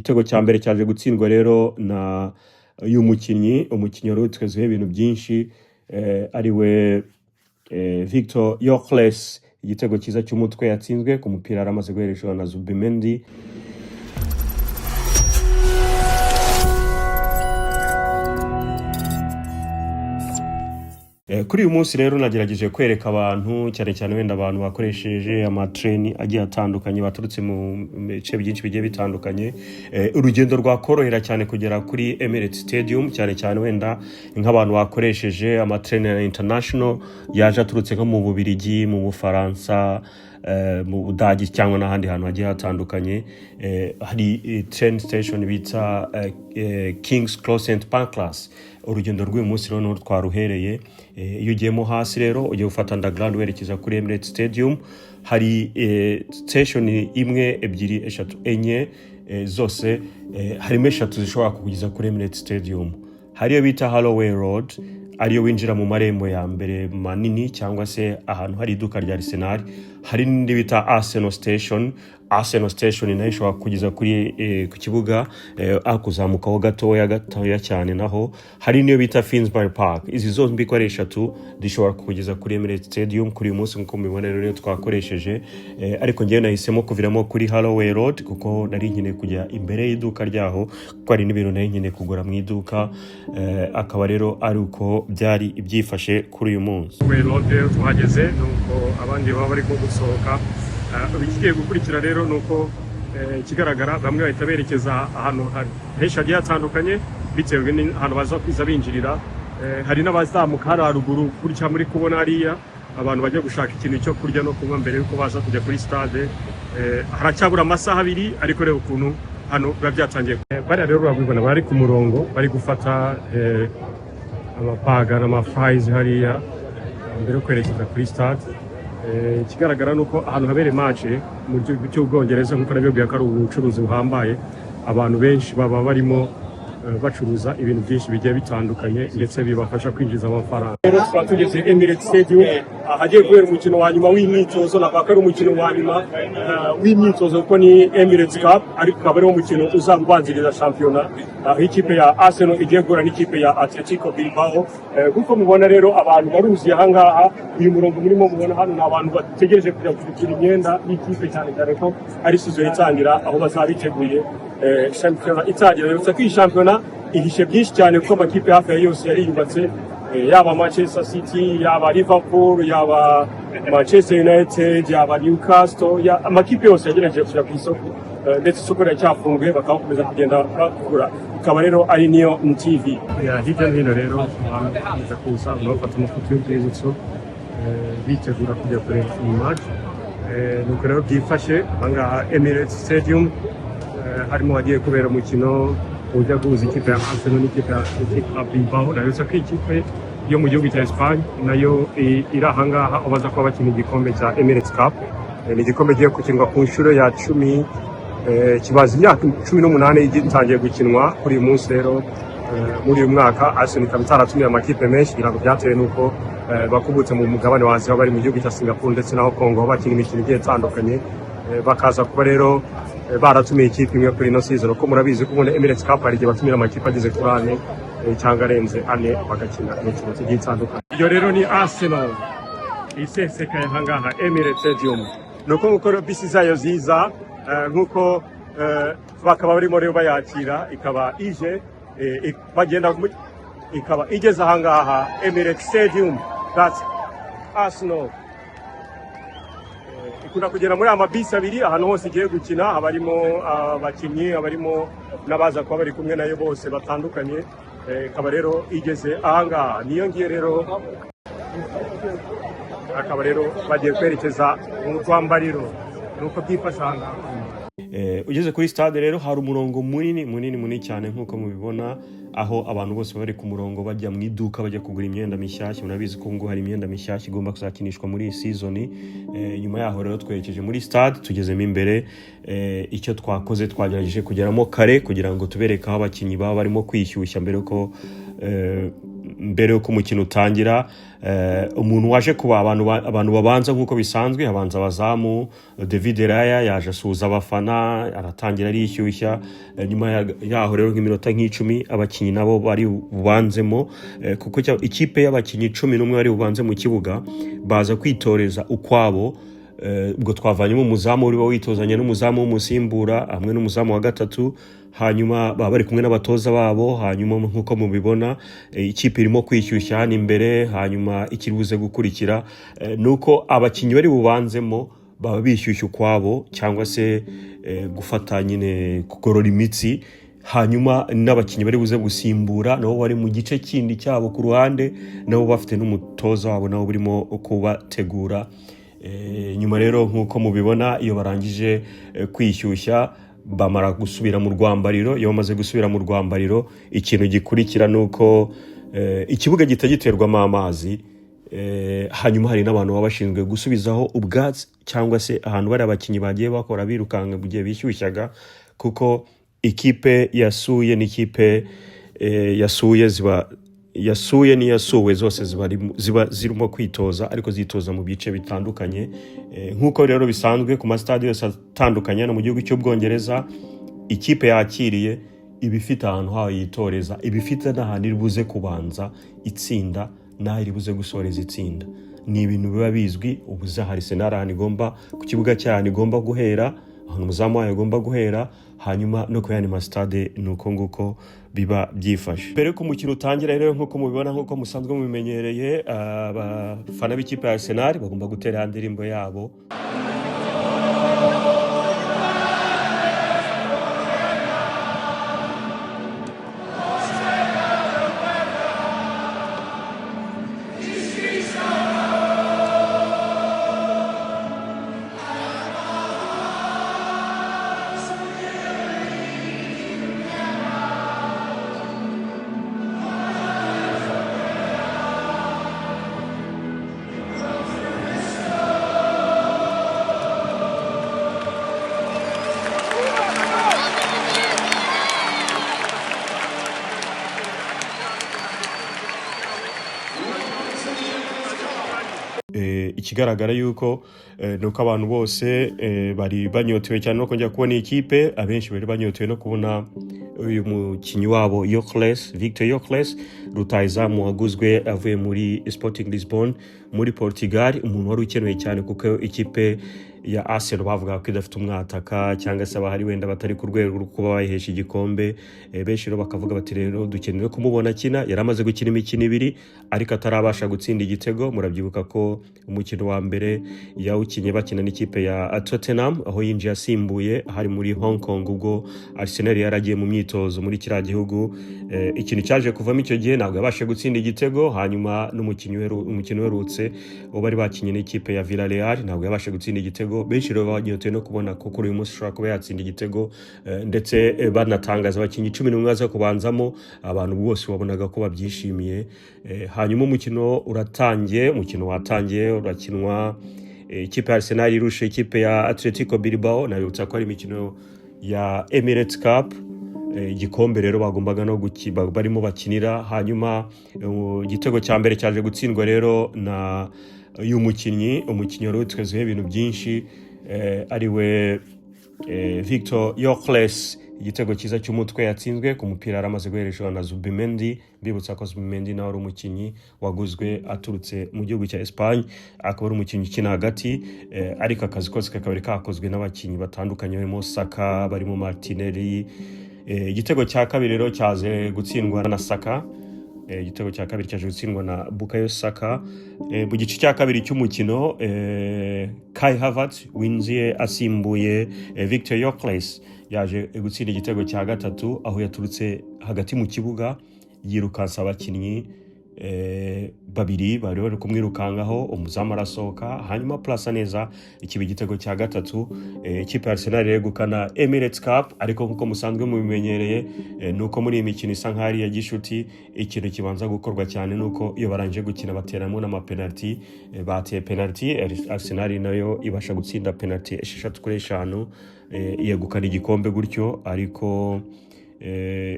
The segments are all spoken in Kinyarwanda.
Igitego cya mbere cyaje gutsindwa rero na uyu mukinnyi, umukinnyi wari witezweho ibintu byinshi, ari we Victor Gyökeres. Igitego cyiza cy'umutwe yatsinzwe ku mupira yari amaze guhereshwa na Zubimendi. Kuri uyu munsi rero nagerageje kwereka abantu, cyane cyane wenda abantu bakoresheje amatreni agiye atandukanye baturutse mu bice byinshi bigiye bitandukanye, urugendo rwakorohera cyane kugera kuri Emirates Stadium, cyane cyane wenda nk'abantu bakoresheje amatreni ya international yaje aturutse nko mu Bubiligi, mu Bufaransa, mu Budage cyangwa n'ahandi hantu hagiye hatandukanye. Hari train station bita Kings Cross St Pancras. Urugendo rw'uyu munsi rero niho twaruhereye. Iyo ugiyemo hasi rero ugiye gufata underground werekeza kuri Emirates Stadium, hari station imwe, ebyiri, eshatu, enye, zose harimo eshatu zishobora kukugeza kuri Emirates Stadium. Hari iyo bita Holloway Road, ariyo winjira mu marembo ya mbere manini cyangwa se ahantu hari iduka rya Arsenal. Hari n'indi bita Arsenal Station. Arsenal Station nayo ishobora kugeza kuri ku kibuga, aho kuzamukaho gatoya gatoya cyane. Naho hari n'iyo bita Finsbury Park. Izi zombi uko ari eshatu zishobora kugeza kuri Emirates Stadium. Kuri uyu munsi nk'uko mubibona rero niyo twakoresheje, ariko ngewe nahisemo kuviramo kuri Holloway Road kuko nari nkeneye kujya imbere y'iduka ryaho, kuko hari n'ibintu nari nkeneye kugura mu iduka. Akaba rero ari uko byari ibyifashe kuri uyu munsi. Holloway Road rero tuhageze, nuko abandi baba barimo gusohoka. Ikigiye gukurikira rero ni uko ikigaragara bamwe bahita berekeza ahantu henshi hagiye hatandukanye bitewe n'ahantu baza kwiza binjirira. Hari n'abazamuka hariya haruguru gutya muri kubona hariya, abantu bajya gushaka ikintu cyo kurya no kunywa mbere yuko baza kujya kuri stade. Haracyabura amasaha 2, ariko reba ukuntu hano biba byatangiye. Bariya rero urabibona bari ku murongo, bari gufata amaburger n'amafries hariya mbere yo kwerekeza kuri stade. Ikigaragara ni uko ahantu habereye match mu gihugu cy'Ubwongereza, nk'uko nabibabwiye ko ari ubucuruzi buhambaye, abantu benshi baba barimo bacuruza ibintu byinshi bigiye bitandukanye ndetse bibafasha kwinjiza amafaranga. Rero tukaba tugeze Emirates Stadium ahagiye kubera umukino wa nyuma w'imyitozo. Navuga ko ari umukino wa nyuma w'imyitozo kuko ni Emirates Cup, ariko ukaba ari wo mukino uzaba ubanziriza shampiyona, aho ikipe ya Arsenal igiye guhura n'ikipe ya Atletico Bilbao. Nk'uko mubona rero abantu baruzuye aha ngaha. Uyu murongo murimo mubona hano ni abantu bategereje kujya kugura imyenda y'ikipe, cyane cyane ko ari saison itangira, aho bazaba biteguye shampiyona itangira. Yibutsa ko iyi shampiyona ihishe byinshi cyane kuko amakipe hafi ya yose yariyubatse, yaba Manchester City, yaba Liverpool, yaba Manchester United, yaba Newcastle, amakipe yose yagerageje kujya ku isoko, ndetse isoko riracyafunguye, bakaba bakomeza kugenda bagura. Ikaba rero ari niyo TV. Hirya no hino rero abantu bakomeza kuza bafata amafoto y'urwibutso, bitegura kujya kureba iyi match. Nuko rero byifashe ahangaha Emirates Stadium, harimo hagiye kubera umukino ujya guhuza ikipe ya Arsenal n'ikipe ya Athletic Bilbao. Nabibutsa ko ikipe yo mu gihugu cya Espagne nayo iri ahangaha, aho baza kuba bakina igikombe cya Emirates Cup. Ni igikombe giye gukinwa ku nshuro ya 10, kibaza imyaka 18 gitangiye gukinwa. Kuri uyu munsi rero, muri uyu mwaka Arsenal ikaba itaratumiye amakipe menshi, kugira ngo byatewe n'uko bakubutse mu mugabane wa Aziya, bari mu gihugu cya Singapore ndetse na Hong Kong, aho bakina imikino igiye itandukanye. Bakaza kuba rero baratumiye ikipe imwe kuri ino season, kuko murabizi ko ubundi Emirates Cup hari igihe batumira amakipe ageze kuri ane cyangwa arenze ane, bagakina imikino igiye itandukanye. Iyo rero ni Arsenal isesekaye ahangaha Emirates Stadium. Ni uko nguko rero bisi zayo ziza, nk'uko bakaba barimo rero bayakira, ikaba ije bagenda ikaba igeze ahangaha Emirates Stadium. That's Arsenal. Ikunda kugera muri aya mabisi abiri ahantu hose igiye gukina, haba harimo abakinnyi, haba harimo n'abaza kuba bari kumwe nayo bose batandukanye. Ikaba rero igeze ahangaha, niyo ngiyo rero, akaba rero bagiye kwerekeza mu rwambariro. Ni uko byifashe ahangaha. Ugeze kuri stade rero hari umurongo munini munini munini cyane nk'uko mubibona, aho abantu bose bari ku murongo bajya mu iduka, bajya kugura imyenda mishyashya. Murabizi ko ngo hari imyenda mishyashya igomba kuzakinishwa muri iyi season. Nyuma yaho rero twerekeje muri stade, tugezemo imbere. Icyo twakoze, twagerageje kugeramo kare kugira ngo tubereke aho abakinnyi baba barimo kwishyushya mbere ko Mbere y'uko umukino utangira, umuntu waje kuba abantu babanza nk'uko bisanzwe, habanza abazamu. David Raya yaje asuhuza abafana, aratangira arishyushya. Nyuma yaho rero nk'iminota nk'icumi, abakinnyi nabo bari bubanzemo, kuko ikipe y'abakinnyi 11 bari bubanze mu kibuga baza kwitoreza ukwabo. Ubwo twavanyemo umuzamu uri witozanya n'umuzamu w'umusimbura hamwe n'umuzamu wa gatatu, hanyuma baba bari kumwe n'abatoza babo. Hanyuma nk'uko mubibona, ikipe irimo kwishyushya hano imbere. Hanyuma ikiri buze gukurikira ni uko abakinnyi bari bubanzemo baba bishyushya ukwabo, cyangwa se gufata nyine kugorora imitsi. Hanyuma n'abakinnyi bari buze gusimbura nabo bari mu gice kindi cyabo ku ruhande, nabo bafite n'umutoza wabo nabo burimo kubategura. Nyuma rero nk'uko mubibona, iyo barangije kwishyushya bamara gusubira mu rwambariro. Iyo bamaze gusubira mu rwambariro, ikintu gikurikira ni uko ikibuga gihita giterwamo amazi. Hanyuma hari n'abantu baba bashinzwe gusubizaho ubwatsi, cyangwa se ahantu bari abakinnyi bagiye bakora birukanka mu gihe bishyushyaga, kuko ikipe yasuye n'ikipe yasuye ziba yasuye n'iyasuwe zose ziba zirimo kwitoza, ariko zitoza mu bice bitandukanye. Nk'uko rero bisanzwe ku masitade yose atandukanye hano mu gihugu cy'Ubwongereza, ikipe yakiriye iba ifite ahantu hayo yitoreza, iba ifite n'ahantu iri buze kubanza itsinda n'aho iri buze gusoreza itsinda. Ni ibintu biba bizwi. Ubuze hari Arsenal ahantu igomba, ku kibuga cyayo igomba guhera, ahantu umuzamu wayo agomba guhera. Hanyuma no ku yandi masitade ni uko nguko biba byifashe. Mbere y'uko umukino utangira rero, nk'uko mubibona, nk'uko musanzwe mubimenyereye, abafana b'ikipe ya Arsenal bagomba gutera ya ndirimbo yabo. Ikigaragara yuko ni uko abantu bose bari banyotewe cyane no kongera kubona iyi kipe. Abenshi bari banyotewe no kubona uyu mukinnyi wabo Gyökeres, Victor Gyökeres, rutahizamu waguzwe avuye muri Sporting Lisbon muri Portugal, umuntu wari ukenewe cyane kuko ikipe ya Arsenal bavuga ko idafite umwataka, cyangwa se abahari wenda batari ku rwego rwo kuba bayihesha igikombe. Benshi rero bakavuga bati: "Rero dukeneye kumubona akina." Yari amaze gukina imikino ibiri ariko atarabasha gutsinda igitego. Murabyibuka ko umukino wa mbere yawukinye bakina n'ikipe ya Tottenham, aho yinjiye asimbuye, hari muri Hong Kong ubwo Arsenal yaragiye mu myitozo muri kiriya gihugu. Ikintu cyaje kuvamo icyo gihe, ntabwo yabashije gutsinda igitego. Hanyuma n'umukino uherutse uwo bari bakinye n'ikipe ya Villarreal ntabwo yabashije gutsinda igitego. Benshi rero banyotewe no kubona ko kuri uyu munsi ushobora kuba yatsinda igitego. Ndetse banatangaza abakinnyi 11 baza kubanzamo, abantu bose wabonaga ko babyishimiye. Hanyuma umukino uratangiye, umukino watangiye urakinwa, ikipe ya Arsenal irusha ikipe ya Atletico Bilbao. Nabibutsa ko ari imikino ya Emirates Cup, igikombe rero bagombaga no barimo bakinira. Hanyuma igitego cya mbere cyaje gutsindwa rero na uyu mukinnyi, umukinnyi wari witezweho ibintu byinshi, ariwe Victor Gyökeres. Igitego cyiza cy'umutwe yatsinzwe ku mupira yari amaze guhereshwa na Zubimendi. Mbibutsa ko Zubimendi nawe ari umukinnyi waguzwe aturutse mu gihugu cya Espagne, akaba ari umukinnyi ukina hagati, ariko akazi kose kakaba kakozwe n'abakinnyi batandukanye barimo Saka, barimo Martinelli. Igitego cya kabiri rero cyaje gutsindwa na Saka. Igitego cya kabiri cyaje gutsindwa na Bukayo Saka. Mu gice cya kabiri cy'umukino, Kai Havertz winjiye asimbuye Victor Gyökeres yaje gutsinda igitego cya gatatu, aho yaturutse hagati mu kibuga yirukansa abakinnyi babiri bari bari kumwirukangaho, umuzamu arasohoka, hanyuma plasa neza, ikiba igitego cya gatatu. Ikipe ya Arsenal yegukana Emirates Cup. Ariko nk'uko musanzwe mubimenyereye, nuko muri iyi mikino isa nk'aho ari iya gishuti, ikintu kibanza gukorwa cyane nuko iyo barangije gukina bateramo n'amapenaliti. Bateye penaliti, Arsenal nayo ibasha gutsinda penaliti 6 kuri 5, yegukana igikombe gutyo. Ariko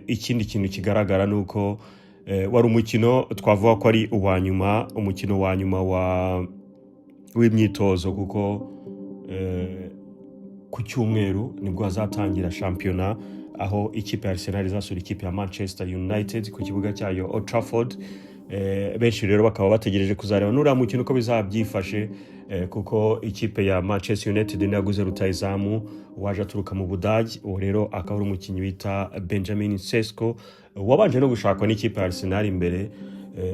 ikindi kintu kigaragara ni uko Wari umukino twavuga ko ari uwa nyuma, umukino wa nyuma w'imyitozo, kuko ku cyumweru nibwo hazatangira shampiyona, aho ikipe ya Arsenal izasura ikipe ya Manchester United ku kibuga cyayo Old Trafford. Benshi rero bakaba bategereje kuzareba nuriya mukino uko bizaba byifashe, kuko ikipe ya Manchester United niyo yaguze rutayizamu waje aturuka mu Budage. Uwo rero akaba ari umukinnyi bita Benjamin Sesko, wabanje no gushakwa n'ikipe ya Arsenal imbere,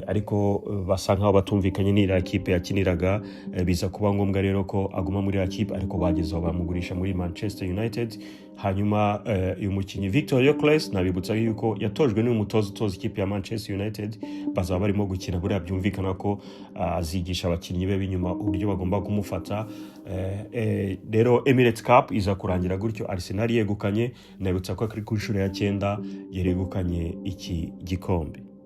ariko basa nkaho batumvikanye n'iriya kipe yakiniraga. Biza kuba ngombwa rero ko aguma muri iriya kipe, ariko bageze aho bamugurisha muri Manchester United. Hanyuma uyu mukinnyi Victor Gyökeres, nabibutsa yuko yatojwe n'uyu mutoza utoza ikipe ya Manchester United, bazaba barimo gukina. Buriya byumvikana ko azigisha abakinnyi be b'inyuma uburyo bagomba kumufata. Rero Emirates Cup iza kurangira gutyo Arsenal yegukanye. Nabibutsa ko ari ku nshuro ya 9 yeregukanye iki gikombe.